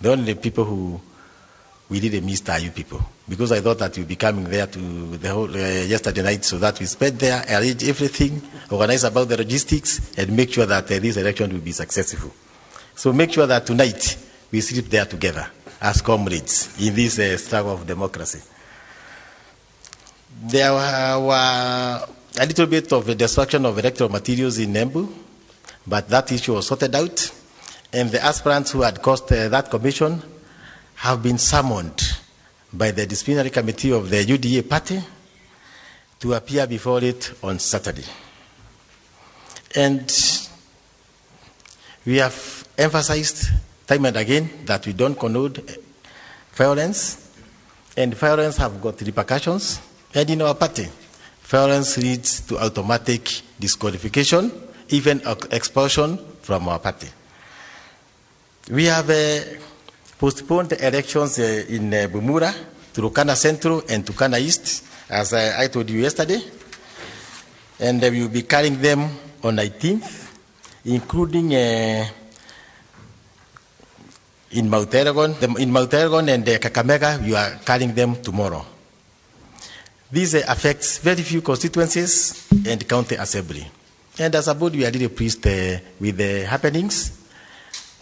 The only people who we really missed are you people, because I thought that you'd be coming there to the whole yesterday night, so that we spent there, arrange everything, organize about the logistics, and make sure that this election will be successful. So make sure that tonight we sleep there together as comrades in this struggle of democracy. There were a little bit of a destruction of electoral materials in Embu, but that issue was sorted out, and the aspirants who had caused that commission have been summoned by the disciplinary committee of the UDA party to appear before it on Saturday. And we have emphasized time and again that we don't condone violence, and violence have got repercussions. And in our party, violence leads to automatic disqualification, even expulsion from our party. We have postponed the elections in Bumula, Turkana Central, and Turkana East, as I told you yesterday. And we will be carrying them on 19th, including in Mount Elgon. In Mount Elgon and Kakamega, we are carrying them tomorrow. This affects very few constituencies and county assembly. And as a board, we are really pleased with the happenings.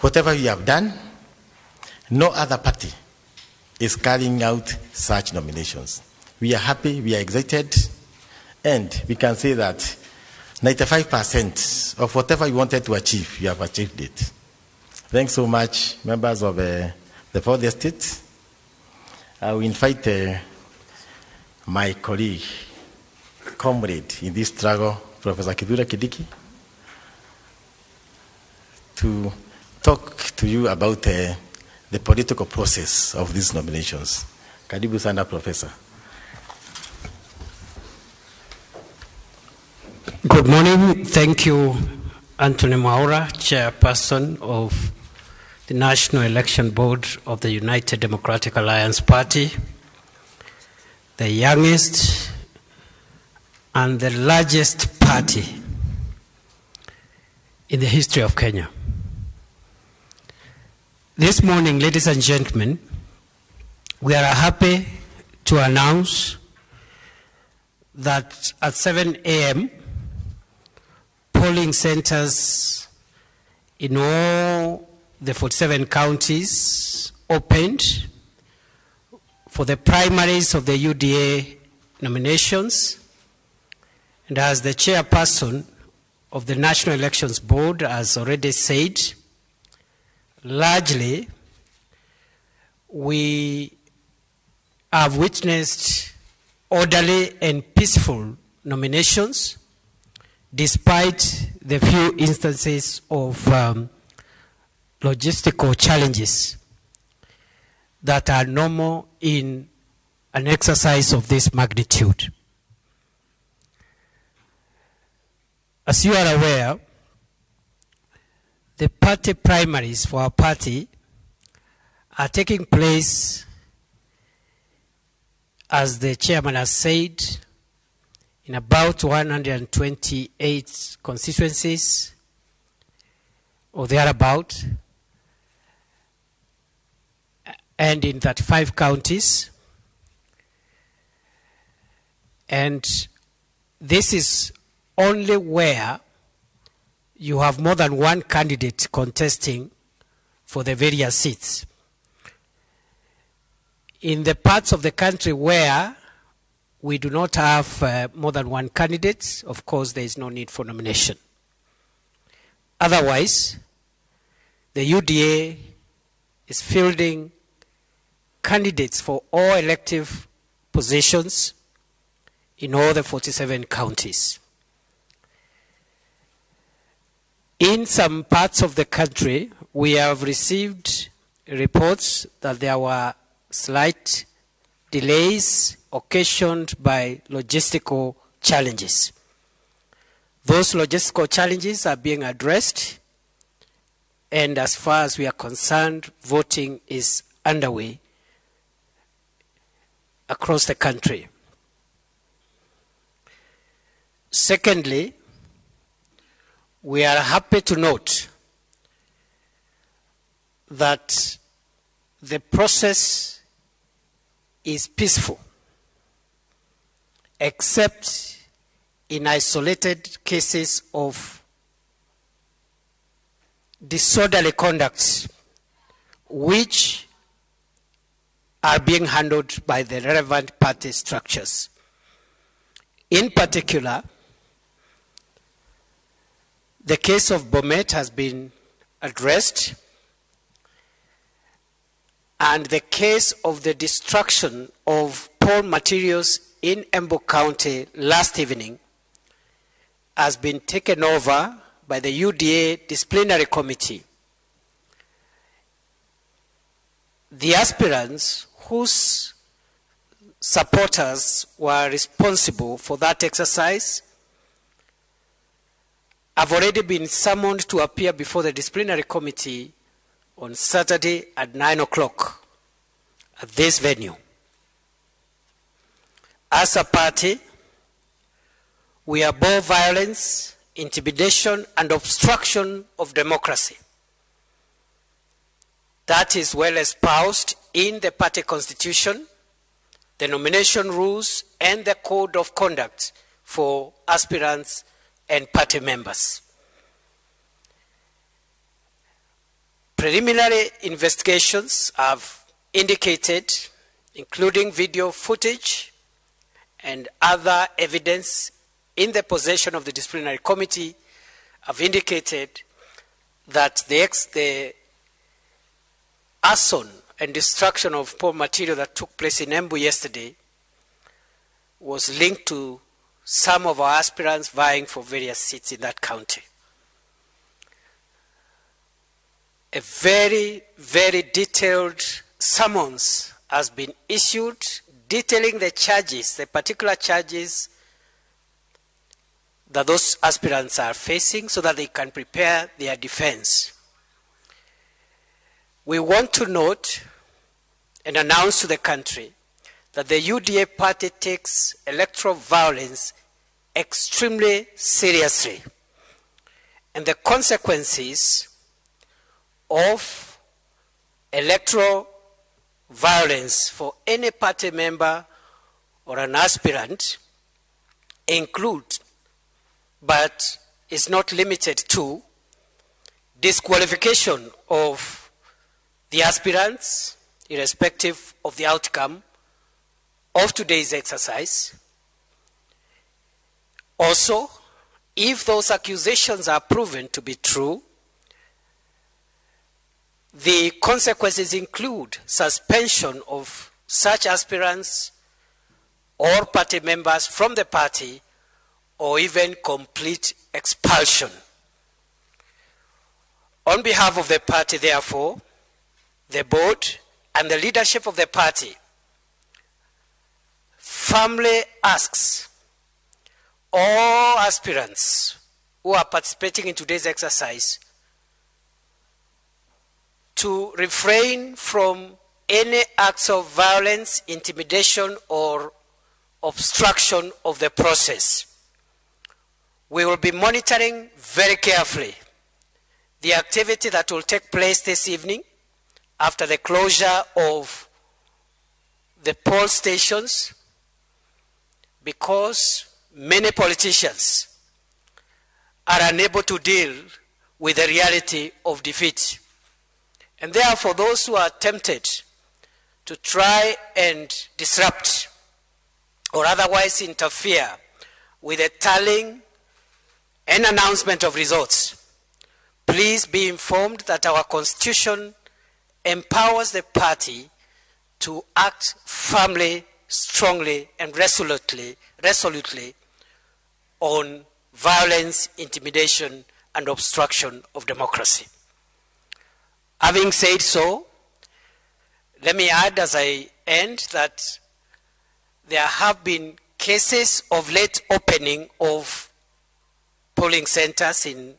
Whatever we have done, no other party is carrying out such nominations. We are happy, we are excited, and we can say that 95% of whatever we wanted to achieve, we have achieved it. Thanks so much, members of the Fourth Estate. I will invite my colleague, comrade in this struggle, Professor Kithure Kindiki, to talk to you about the political process of these nominations. Karibu sana, Professor. Good morning. Thank you, Anthony Mwaura, Chairperson of the National Election Board of the United Democratic Alliance Party, the youngest and the largest party in the history of Kenya. This morning, ladies and gentlemen, we are happy to announce that at 7 a.m., polling centers in all the 47 counties opened for the primaries of the UDA nominations. And as the chairperson of the National Elections Board has already said, largely we have witnessed orderly and peaceful nominations despite the few instances of logistical challenges that are normal in an exercise of this magnitude. As you are aware, the party primaries for our party are taking place, as the chairman has said, in about 128 constituencies or thereabout, and in 35 counties. And this is only where you have more than one candidate contesting for the various seats. In the parts of the country where we do not have more than one candidate, of course, there is no need for nomination. Otherwise, the UDA is fielding candidates for all elective positions in all the 47 counties. In some parts of the country, we have received reports that there were slight delays occasioned by logistical challenges. Those logistical challenges are being addressed, and as far as we are concerned, voting is underway across the country. Secondly, we are happy to note that the process is peaceful, except in isolated cases of disorderly conduct, which are being handled by the relevant party structures. In particular, the case of Bomet has been addressed, and the case of the destruction of poll materials in Embu County last evening has been taken over by the UDA Disciplinary Committee. The aspirants whose supporters were responsible for that exercise have already been summoned to appear before the disciplinary committee on Saturday at 9 o'clock at this venue. As a party, we abhor violence, intimidation, and obstruction of democracy. That is well espoused in the party constitution, the nomination rules, and the code of conduct for aspirants and party members. Preliminary investigations have indicated, including video footage and other evidence in the possession of the disciplinary committee, have indicated that the arson and destruction of poll material that took place in Embu yesterday was linked to some of our aspirants vying for various seats in that county. A very, very detailed summons has been issued detailing the charges, the particular charges that those aspirants are facing so that they can prepare their defense. We want to note and announce to the country that the UDA party takes electoral violence extremely seriously, and the consequences of electoral violence for any party member or an aspirant include, but is not limited to, disqualification of the aspirants, irrespective of the outcome of today's exercise. Also, if those accusations are proven to be true, the consequences include suspension of such aspirants or party members from the party, or even complete expulsion. On behalf of the party, therefore, the board and the leadership of the party firmly asks all aspirants who are participating in today's exercise to refrain from any acts of violence, intimidation, or obstruction of the process. We will be monitoring very carefully the activity that will take place this evening after the closure of the poll stations, because many politicians are unable to deal with the reality of defeat. And therefore, those who are tempted to try and disrupt or otherwise interfere with the tallying and announcement of results, please be informed that our constitution empowers the party to act firmly, strongly, and resolutely on violence, intimidation, and obstruction of democracy. Having said so, let me add as I end that there have been cases of late opening of polling centers in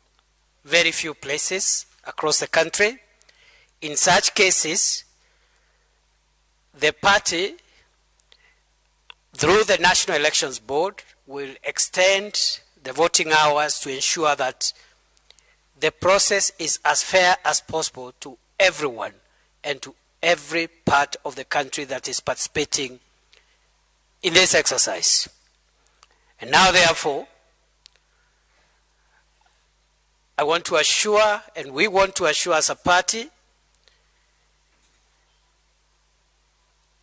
very few places across the country. In such cases, the party, through the National Elections Board, will extend the voting hours to ensure that the process is as fair as possible to everyone and to every part of the country that is participating in this exercise. And now, therefore, I want to assure, and we want to assure as a party,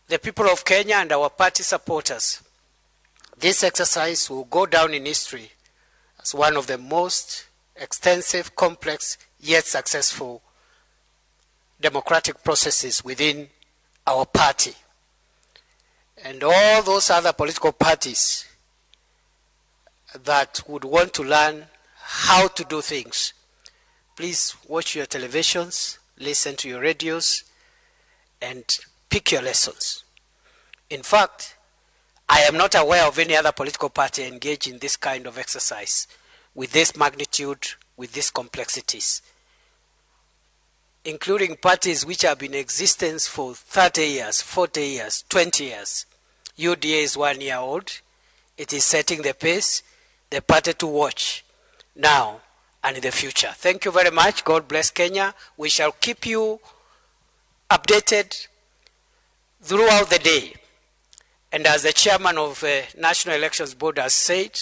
the people of Kenya and our party supporters, this exercise will go down in history as one of the most extensive, complex, yet successful democratic processes within our party. And all those other political parties that would want to learn how to do things, please watch your televisions, listen to your radios, and pick your lessons. In fact, I am not aware of any other political party engaged in this kind of exercise with this magnitude, with these complexities, including parties which have been in existence for 30 years, 40 years, 20 years. UDA is 1 year old. It is setting the pace, the party to watch now and in the future. Thank you very much. God bless Kenya. We shall keep you updated throughout the day. And as the chairman of the National Elections Board has said,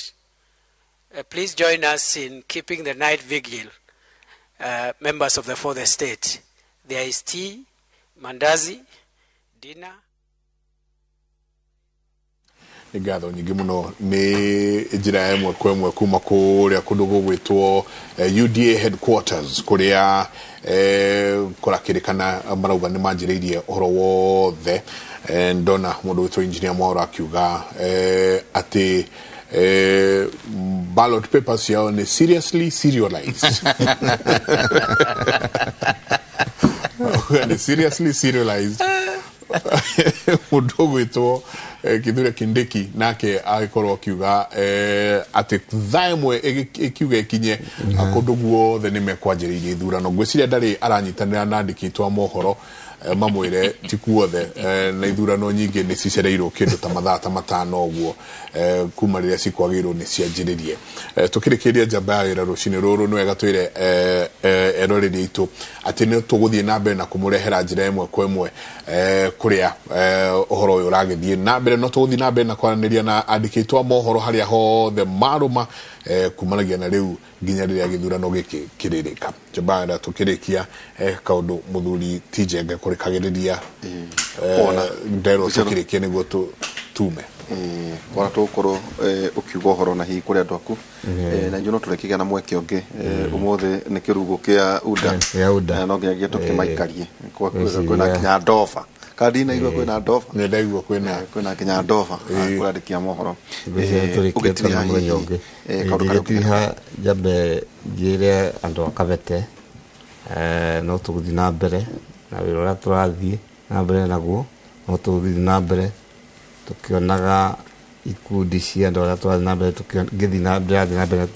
please join us in keeping the night vigil, members of the fourth estate. There is tea, mandazi, dinner. Nĩ ngatho nyingĩ mũno nĩ njĩra ya ĩmwe kwa ĩmwe kuma kũrĩa kũndũ gũgwĩtwo UDA headquarters kũrĩa kũrakĩrĩkana marauga nĩ manjĩrĩirie ũhoro wothe. Ndona mũndũ wĩtwo engineer Mwaura akiuga atĩ ballot papers ciao nĩ seriously serialized. Nĩ seriously serialized. Mũndũ ũgwĩtwo Kithure Kindiki nake agĩkorwo akiuga atĩ thaa ĩmwe ĩkiuga ĩkinye kũndũ guothe nĩ mekwanjĩrĩirie ithurano. Ngwĩciria ndarĩ aranyitanĩra na andĩki a mohoro mamwĩre ti kuothe, na ithurano nyingĩ nĩ cicereirwo kĩndũ ta mathaa ta matano ũguo kuma rĩrĩa cikwagĩrĩirwo nĩ cianjĩrĩrie. Tũkĩrĩkĩria njamba ya wĩra rũcinĩ rũrũ nĩ wega twĩre eroreri aitũ atĩ nĩ tũgũthiĩ na mbere na kũmũrehera njĩra ĩmwe kwa ĩmwe kũrĩa ũhoro ũyũ ũragĩthiĩ na mbere. No tũgũthiĩ na mbere na kwaranĩria na andĩki aitũ a mohoro harĩa hothe marũma kumanagia na rĩu nginya rĩrĩa gĩthurano gĩkĩ kĩrĩrĩka. Njamba ya wĩra tũkĩrĩkia kaũndũ mũthuri TJ ngekũrĩkagĩrĩria nderwo tũkĩrĩkie nĩguo tume wona tũgũkorwo ũkiuga ũhoro na hihi kũrĩ andũ aku na inyuĩ no tũrĩkĩgĩa na mweke ũngĩ. Ũmũthĩ nĩ kĩrugo kĩa UDA, no nginyagia tũkĩmaikarie kwĩna nginya ndoba kandinaigua kwĩna ndoba nĩ ndaigua kwĩna nginya ndoba kũrandĩkia mohoro. Ũgĩtiriha hihi kaũndũ karĩa njambe njĩre andũ a Kabete no tũgũthiĩ na mbere na wĩra ũrĩa tũrathiĩ na mbere naguo, no tũgũthiĩ na mbere tukionaga ikundi cia andũ arĩa tũrathiĩ na mbere ngĩthiĩ na mbere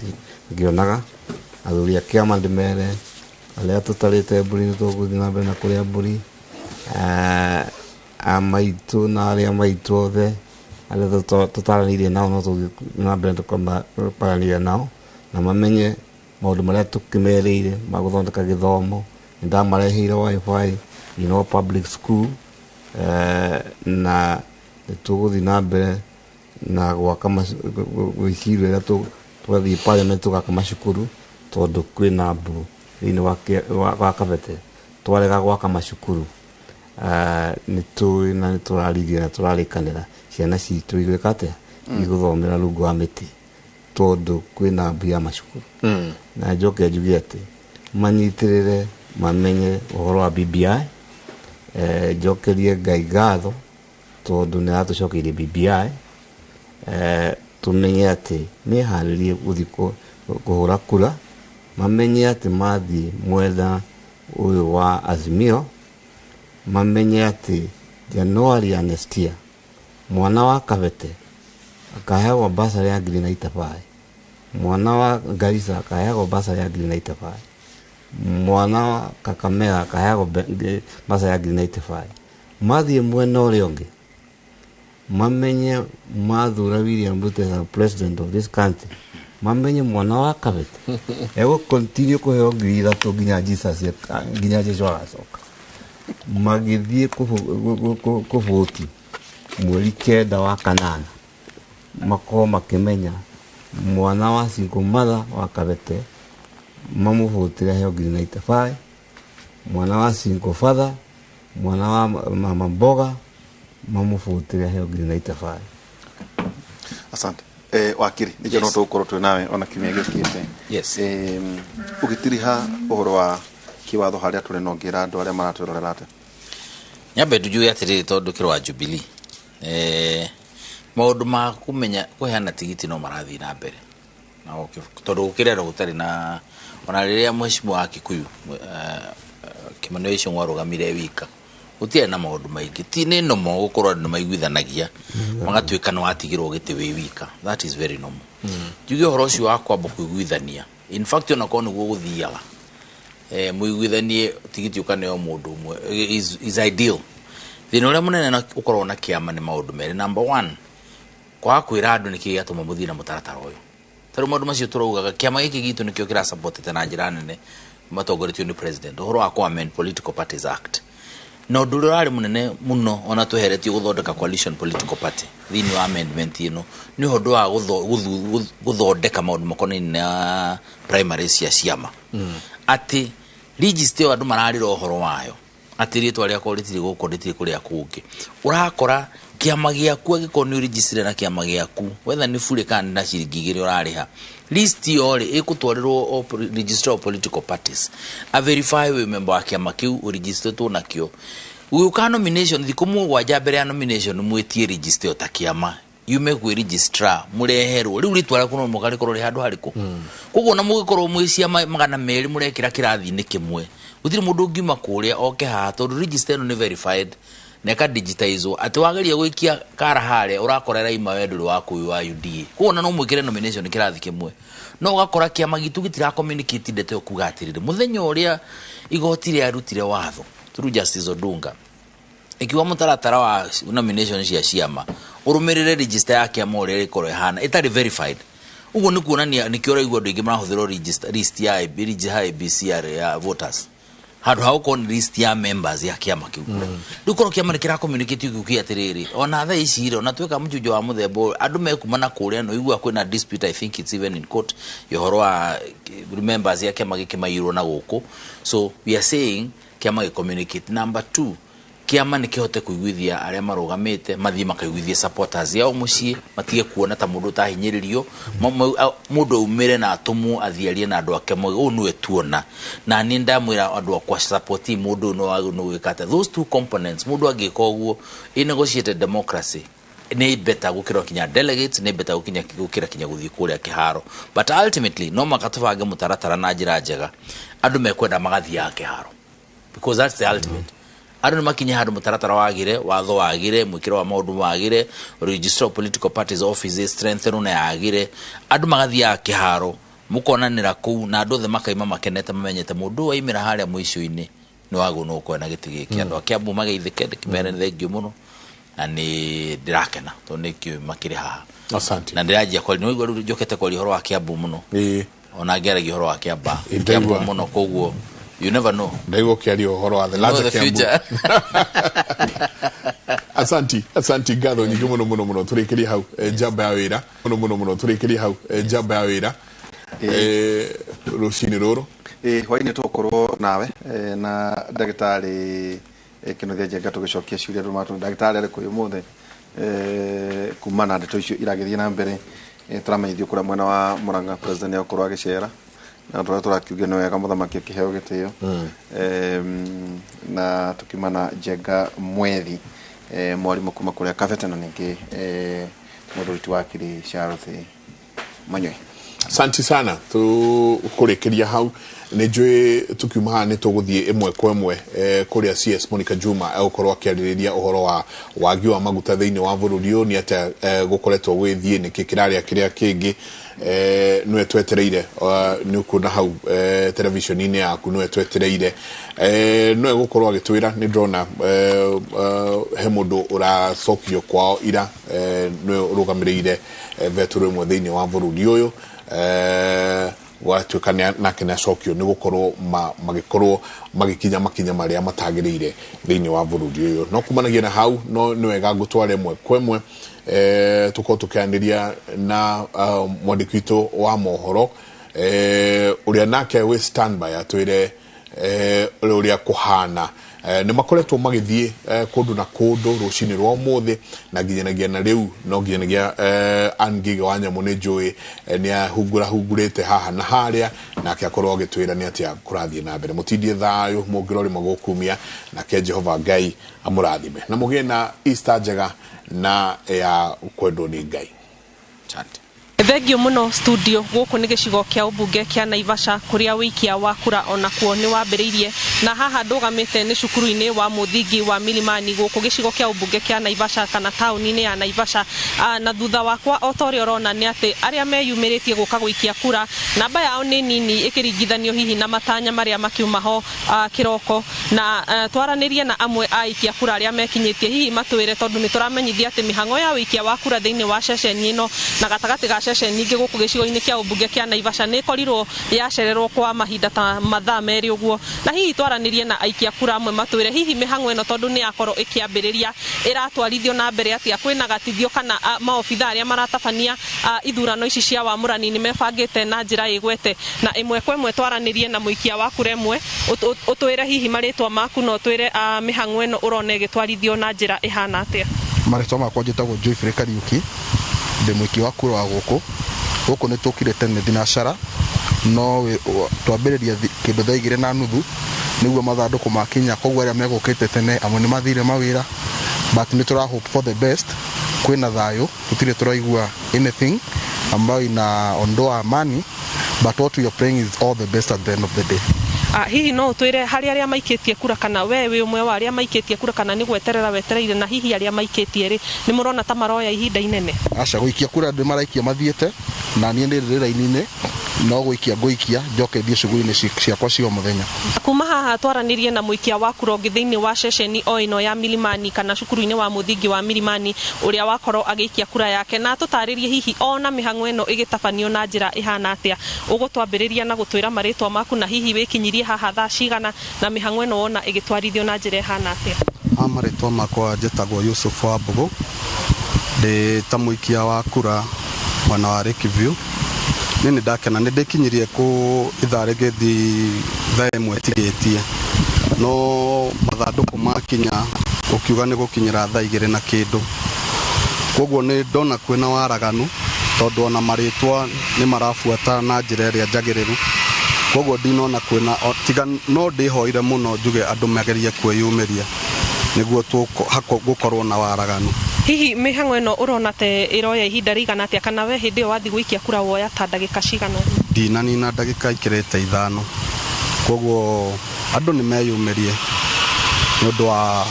ngĩonaga athuri a kĩama ndĩmere arĩa tũtarĩte mbũri nĩ tũgũthiĩ na mbere na kũrĩa mbũri, a maitũ na arĩa maitũ othe arĩa tũtaranĩirie nao no tũthiĩ na mbere tũkaranĩria nao na mamenye maũndũ marĩa tũkĩmerĩire ma gũthondeka gĩthomo. Nĩ ndamareheire wifi in all public school, na tũgũthiĩ na mbere na gwaka gwĩciria ĩrĩa tũgathiĩ parliament tũgaka macukuru tondũ kwĩna mbu thĩinĩ wa Kabete twarega gwaka macukuru nĩ tũĩ na nĩ tũraririe na tũrarĩkanĩra ciana citũ igwĩka atĩa igũthomera rungu wa mĩtĩ tondũ kwĩna mbu ya macukuru. Na njoke njuge atĩ manyitĩrĩre mamenye ũhoro wa BBI, njokerie Ngai ngatho tondũ nĩ aratũcokeirie BBI, tumenye atĩ meharĩrie gũthiĩ kũhũra kura, mamenye atĩ mathiĩ mwena ũyũ wa Azimio, mamenye atĩ January ya next year mwana wa Kabete akaheagwo bursary ya 95,000, mwana wa Garissa akaheagwo bursary ya 95,000, mwana wa Kakamega akaheagwo bursary ya 95,000. Mathiĩ mwena ũrĩa ũngĩ mamenye mathura William Ruto as president of this country, mamenye mwana wa Kabete ego continue kũheo 3,000 nginya Jesus nginya Jesu agacoka. Magĩthiĩ kũvũti mweri 9 wa kanana makorwo makĩmenya mwana wa single mother wa Kabete mamũvũtĩre heo ngiri 95, mwana wa single father, mwana wa mama mboga mamũvũtĩre heo ngiri 95. Asante. Wakiri nĩkĩo no tũgũkorwo twĩ nawe ona kiumia gĩũkĩte. Yes. Ũgĩtiriha ũhoro wa kĩwatho harĩa tũrĩ no ngĩra andũ arĩa maratwĩrorera atĩa? Nyambe njuge atĩrĩrĩ, tondũ kĩrĩ wa Jubilee, maũndũ ma kũmenya kũheana tigiti no marathiĩ na mbere na tondũ gũkĩrerwo gũtarĩ na ona rĩrĩa mheshimiwa wa Kikuyu Kimani Ichung'wa arũgamire wika gũtiarĩ na maũndũ maingĩ. Ti nĩ normal gũkorwo andũ nĩmaiguithanagia magatuĩka nĩ watigĩrwo gĩtĩ wĩ wika, that is very normal. Njuge ũhoro ũcio wa kwamba kũiguithania, in fact onakorwo nĩguo gũthiaga, mũiguithanie tigiti ũkaneo mũndũ ũmwe is ideal. Thĩna ũrĩa mũnene na ũkoragwo na kĩama nĩ maũndũ merĩ. Number one, kwaga kwĩra andũ nĩkĩ gĩatũma mũthiĩ na mũtaratara ũyũ. Tarĩu maũndũ macio tũraugaga kĩama gĩkĩ gitũ nĩkĩo kĩrasupportete na njĩra nene matongoretio nĩ president ũhoro wa kũ amend Political Parties Act, na ũndũ ũrĩa ũrarĩ mũnene mũno ona tweheretio gũthondeka coalition political party thĩinĩ wa amendment ĩno nĩ ũndũ wa gũthondeka maũndũ makonainie na primary cia ciama, atĩ register ĩyo andũ mararĩra ũhoro wayo atĩ rĩtwa rĩakwa rĩtirĩ gũkũ rĩtirĩ kũrĩa kũngĩ. Ũrakora kĩama gĩaku angĩkorwo nĩ ũrĩnjicire na kĩama gĩaku wetha nĩ burĩ kana nĩ na ciringi 2 ũrarĩha, list ĩyo rĩ ĩgũtwarĩrwo registrar of political parties a verify wĩ member wa kĩama kĩu ũrĩnjicitĩtwo nakĩo. Gũgĩũka nomination thikũ 7 mbere ya nomination mwĩtie register ĩyo ta kĩama yume kwĩ registrar mũreherwo rĩu rĩtwa rĩaku no mũhaka rĩkorwo rĩ handũ harĩkũ. Koguo na mũgĩkorwo mwĩ ciama 200 mũrekĩra kĩrathi-inĩ kĩmwe, gũtirĩ mũndũ ũngiuma kũrĩa oke haha tondũ register ĩno nĩ verified na ĩka digitizwo atĩ wageria gwĩkia kara harĩa ũrakora ĩraima we ndũrĩ wa kũu wa UDA. Koguo na no mwĩkĩre nomination kĩrathi kĩmwe, no ũgakora kĩama gitũ gĩtira communicate ndeto ĩyo kuga atĩrĩrĩ mũthenya ũrĩa igoti rĩarutire watho through Justice Odunga ikiwa mũtaratara wa nomination cia ciama ũrũmĩrĩre register ya kĩama ũrĩa ĩkorwo ĩhana ĩtarĩ verified. Ũguo nĩ kuonania nĩkĩo ũraigua andũ aingĩ marahũthĩrwo register list ya ABCR ya voters handũ ha gũkorwo nĩ list ya members ya kĩama kĩu. Rĩu korwo kĩama nĩ kĩra communicate gĩkiuga atĩrĩrĩ ona thaa ici rĩ ona twĩka mũchunjo wa mũthemba ũyũ andũ mekuma na kũrĩa no igua kwĩna dispute, I think it's even in court ya ũhoro wa members ya kĩama gĩkĩ maiyũrwo na gũkũ. So we are saying kĩama gĩ communicate. Number 2, kĩama nĩ kĩhote kũiguithia arĩa marũgamĩte mathiĩ makaiguithie supporters yao mũciĩ matige kuona ta mũndũ ũtahinyĩrĩrio, mũndũ aumĩre na atũmwo athiĩ arie na andũ ake moige ũũ nĩwe tuona na niĩ ndamwĩra andũ akwa support mũndũ ũyũ no wagĩrĩirwo nĩ gwĩka atĩa. Those two components mũndũ angĩka ũguo ĩ negotiated democracy nĩ better gũkĩra kinya delegates, nĩ better gũkĩra kinya gũthiĩ kũrĩa kĩharo, but ultimately no maka tũbange mũtaratara na njĩra njega andũ mekwenda magathiaga kĩharo because that's the ultimate. Andũ nĩ makinye handũ mũtaratara wagĩre, watho wagĩre, mwĩkĩro wa maũndũ wagĩre, register of political parties offices strengthen na yagĩre, andũ magathiaga kĩharo mũkonanĩra kũu na andũ othe makaima makenete mamenyete mũndũ ũyũ aimĩra harĩa mũico-inĩ nĩ wagũrwo nĩ gũkorwo na gĩtĩ gĩkĩ. Andũ a Kiambu mageithĩke, ndĩkĩmere nĩ thengiũ mũno na nĩ ndĩrakena tondũ nĩkĩo makĩrĩ haha. Asante. Na ndĩranjia kwaria, nĩ waigua rĩu njũkĩte kwaria ũhoro wa Kiambu mũno. Ona ngĩaragia ũhoro wa Kiambu mũno, koguo you never know. Ndaigua ũkĩaria ũhoro wa the larger Kiambu. Asanti, asanti ngatho nyingĩ mũno mũno mũno tũrĩkĩrie hau njamba ya wĩra mũno mũno mũno tũrĩkĩrie hau njamba ya wĩra rũcinĩ rũrũ. Hwainĩ tũgũkorwo nawe na ndagĩtarĩ Kĩnuthia Njenga tũgĩcokia ciũria andũ matũ. Ndagĩtarĩ arĩ kũu ũmũthĩ kuma na ndeto icio iragĩthiĩ na mbere, tũramenyithio kũrĩa mwena wa Murang'a president nĩegũkorwo agĩcera na tũrĩa tũrakiugia nĩ wega mũthamaki akĩheo gĩtĩo. Na tũkiuma na Njenga Mwethi, mwarimũ kuma kũrĩa Kabete na ningĩ mũthuri wa Kiri Charles Manyoi. Asante sana tũkũrĩkĩria hau nĩ njũĩ tũkiuma haha nĩ tũgũthiĩ ĩmwe kwa ĩmwe kũrĩa CS Monica Juma egũkorwo akĩarĩrĩria ũhoro wa wagi wa maguta thĩinĩ wa bũrũri ũyũ, nĩ atĩa gũkoretwo gwĩthiĩ, nĩkĩ kĩrarĩa kĩrĩa kĩngĩ, nĩwe twetereire, nĩ ũkuona hau televisheni-inĩ yaku nĩwe twetereire, nĩwe gũkorwo agĩtwĩra. Nĩ ndĩrona he mũndũ ũracokio kwao ira, nĩwe ũrũgamĩrĩire betũrũ ĩmwe thĩinĩ wa bũrũri ũyũ. Gwatuĩka nake nĩacokio nĩ gũkorwo magĩkorwo magĩkinya makinya marĩa matagĩrĩire thĩinĩ wa bũrũri ũyũ. No kumanagia na hau no nĩ wega ngũtware ĩmwe kwa ĩmwe tũkorwo tũkĩanĩria na mwandĩki witũ wa mohoro ũrĩa nake wĩ standby atwĩre ũrĩa kũhana. Nĩ makoretwo magĩthiĩ kũndũ na kũndũ rũcinĩ rwa ũmũthĩ na nginyanagia na rĩu no nginyanagia Ann Ngige wa Nyamũ nĩ njũĩ nĩ ahungurahungurĩte haha na harĩa nake akorwo agĩtwĩra nĩ atĩa kũrathiĩ na mbere. Mũtindie thayũ mũngĩrorĩma gũkumia nake Jehova Ngai amũrathime na mũgĩe na Easter njega na ya kwendwo nĩ Ngai. Asante. Thengio muno studio guku ni gicigo kia ubunge kia Naivasha kuria wikia wa kura onakuo ni wambiriirie na haha ndugamite ni cukuru-ini wa muthingi wa Milimani guku gicigo kia ubunge kia Naivasha kana tauni-ini ya Naivasha. Na thutha wakwa o ta uria urona ni ati aria meyumiritie guka guikia kura namba yao ni nini ikiringithanio hihi na matanya maria makiuma ho kiroko na twaranirie na amwe a aikia kura aria mekinyitie hihi matwire tondu ni turamenyithia ati mihango ya wikia wa kura thiini wa ceceni ino na gatagati ga ceceni nyingĩ gũkũ gĩcigo-inĩ kĩa ũmbunge kĩa Naivasha nĩ ĩkorirwo yacererwo kwa mahinda ta mathaa merĩ ũguo na hihi twaranĩrie na aikia kura amwe matwĩre hihi mĩhang'o ĩno tondũ nĩ yakorwo ĩkĩambĩrĩria ĩratwarithio na mbere atĩa kwĩna gatithio kana maobitha arĩa maratabania ithurano ici cia wamũrani nĩ mebangĩte na njĩra ĩgwete na ĩmwe kwa ĩmwe twaranĩrie na mũikia wa kura ĩmwe ũtwĩre hihi marĩtwa maku na ũtwĩre mĩhang'o ĩno ũrona ĩgĩtwarithio na njĩra ĩhana atĩa. Marĩtwa makwa njĩtagwo Joyfrey Kariuki, ndĩ mũikia wa kura wa gũkũ. Gũkũ nĩ tũkire tene thinacara no twambĩrĩria kĩndũ thaa 2:30 nĩguo mathandũkũ makinya, koguo arĩa megũkĩte tene amwe nĩ mathire mawĩra, but nĩ tũra hope for the best. Kwĩna thayũ, tũtirĩ tũraigua anything ambayo inaondoa amani, but what we are praying is all the best at the end of the day. Hihi no ũtwĩre harĩ arĩa maikĩtie kura kana we wĩ ũmwe wa arĩa maikĩtie kura kana nĩ gweterera wetereire na hihi arĩa maikĩtie rĩ nĩ mũrona ta maroya ihinda inene? Aca, gũikia kura andũ maraikia mathiĩte na niĩ nĩ ndĩ raini-inĩ no gũikia ngũikia njoke thiĩ cuguri-inĩ ciakwa cia mũthenya. Kuma haha twaranĩrie na mũikia wa kura ũngĩ thĩinĩ wa ceceni o ĩno ya Milimani kana cukuru-inĩ wa mũthingi wa Milimani ũrĩa wakorwo agĩikia kura yake na tũtarĩrie hihi ona mĩhang'o ĩno ĩgĩtabanio na njĩra ĩhana atĩa. Ũgũtwambĩrĩria na gũtwĩra marĩtwa maku na hihi wĩkinyirie haha thaa cigana na mĩhang'o ĩno wona ĩgĩtwarithio na njĩra ĩhana atĩa. Marĩtwa makwa njĩtagwo Yusuf Wambũgũ, ndĩ ta mũikia wa kura mwena wa Lake View. Nĩ ndakena nĩ ndĩkinyirie kũ ithaa rĩgĩthiĩ thaa 1 tigĩtie no mathandũkũ makinya ũkiuga nĩ gũkinyĩra thaa 2 na kĩndũ, koguo nĩ ndona kwĩna waraganu tondũ ona marĩtwa nĩ marabuata na njĩra ĩrĩa njagĩrĩru, koguo ndinona kwĩna tiga no ndĩhoire mũno njuge andũ magerie kwĩyumĩria nĩguo gũkorwo na waraganu. Hihi mĩhang'o ĩno ũrona te ĩroya ihinda rĩigana atĩa kana we hĩndĩ ĩyo wathiĩ gũikia kura woya ta ndagĩka cigana? Ndinanina ndagĩka ikĩrĩte 5, koguo andũ nĩ meyumĩrie nĩ ũndũ wa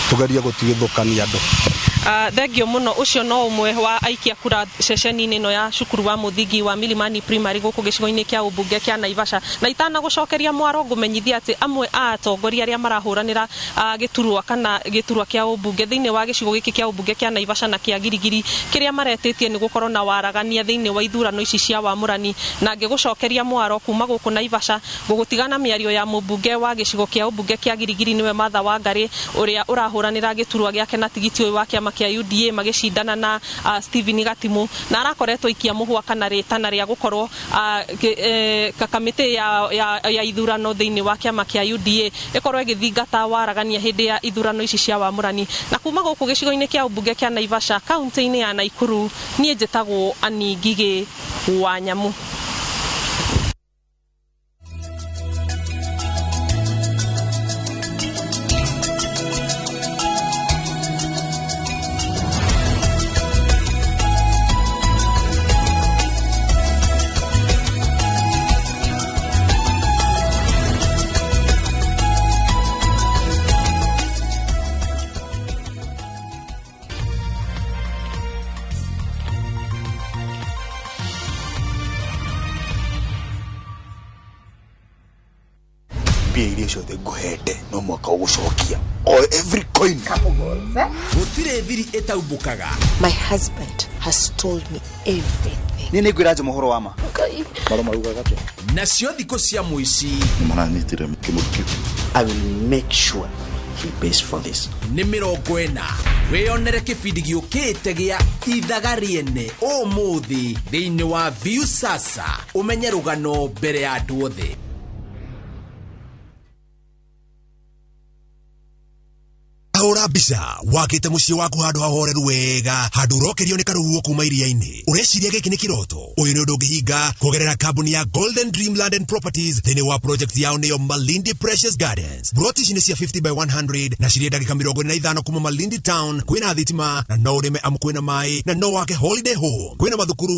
tũgerie gũtigithũkania andũ. Thengio mũno. Ũcio no ũmwe wa aikia kura ceceni-inĩ ĩno ya cukuru wa mũthingi wa Milimani Primary gũkũ gĩcigo-inĩ kĩa ũmbunge kĩa Naivasha. Na itanagũcokeria mwaro ngũmenyithia atĩ amwe a atongoria arĩa marahũranĩra gĩturwa kana gĩturwa kĩa ũmbunge thĩinĩ wa gĩcigo gĩkĩ kĩa ũmbunge kĩa Naivasha na kĩa Girigiri kĩrĩa maretĩtie nĩ gũkorwo na waragania thĩinĩ wa ithurano ici cia wamũrani. Na ngĩgũcokeria mwaro kuma gũkũ Naivasha ngũgũtigana mĩario ya mũmbunge wa gĩcigo kĩa ũmbunge kĩa Girigiri nĩwe Martha Wangari ũrĩa ũrahũranĩra gĩturwa gĩake na tigiti ũyũ wa kĩama kĩa UDA magĩcindana na Stephen Gatimu na arakoretwo ikia mũhwa kana rĩtana rĩa gũkorwo kamĩtĩ ya ithurano thĩinĩ wa kĩama kĩa UDA ĩkorwo ĩgĩthingata waragania hĩndĩ ya ithurano ici cia wamũrani. Na kuma gũkũ gĩcigo-inĩ kĩa ũmbunge kĩa Naivasha kaunti-inĩ ya Nakuru niĩ njĩtagwo Ann Ngigĩ wa Nyamũ. Mbia iria ciothe ngũhete no mwaka ũgũcokia o every coin. Gũtirĩ thiri ĩtaumbũkaga. My husband has told me everything. Niĩ nĩ ngwĩra Njuma ũhoro wa ma. Marå maugaga atĩa? Nacio thikũ cia mũici nĩ maranyitire kĩmũndũ kĩu. I will make sure he pays for this. Nĩ 40. Wĩyonere kĩbindi gĩũkĩte gĩa Ithaga Rĩene ũmũthĩ thĩinĩ wa Viusasa, ũmenye rũgano mbere ya andũ othe. Hũra mbica wakĩte mũciĩ waku handũ hahoreru wega, handũ ũrokerio nĩ karũhuho kuma iria-inĩ. Ũreciria gĩkĩ nĩ kĩroto? Ũyũ nĩ ũndũ ũngĩhinga kũgerera kambuni ya Golden Dream Land and Properties thĩinĩ wa project yao nĩyo Malindi Precious Gardens. Broti ici nĩ cia 50 by 100 na cirĩ ndagĩka 45 kuma Malindi Town. Kwĩna thitima na no ũrĩme amu kwĩna maĩ, na no wake holiday home. Kwĩna mathukuru.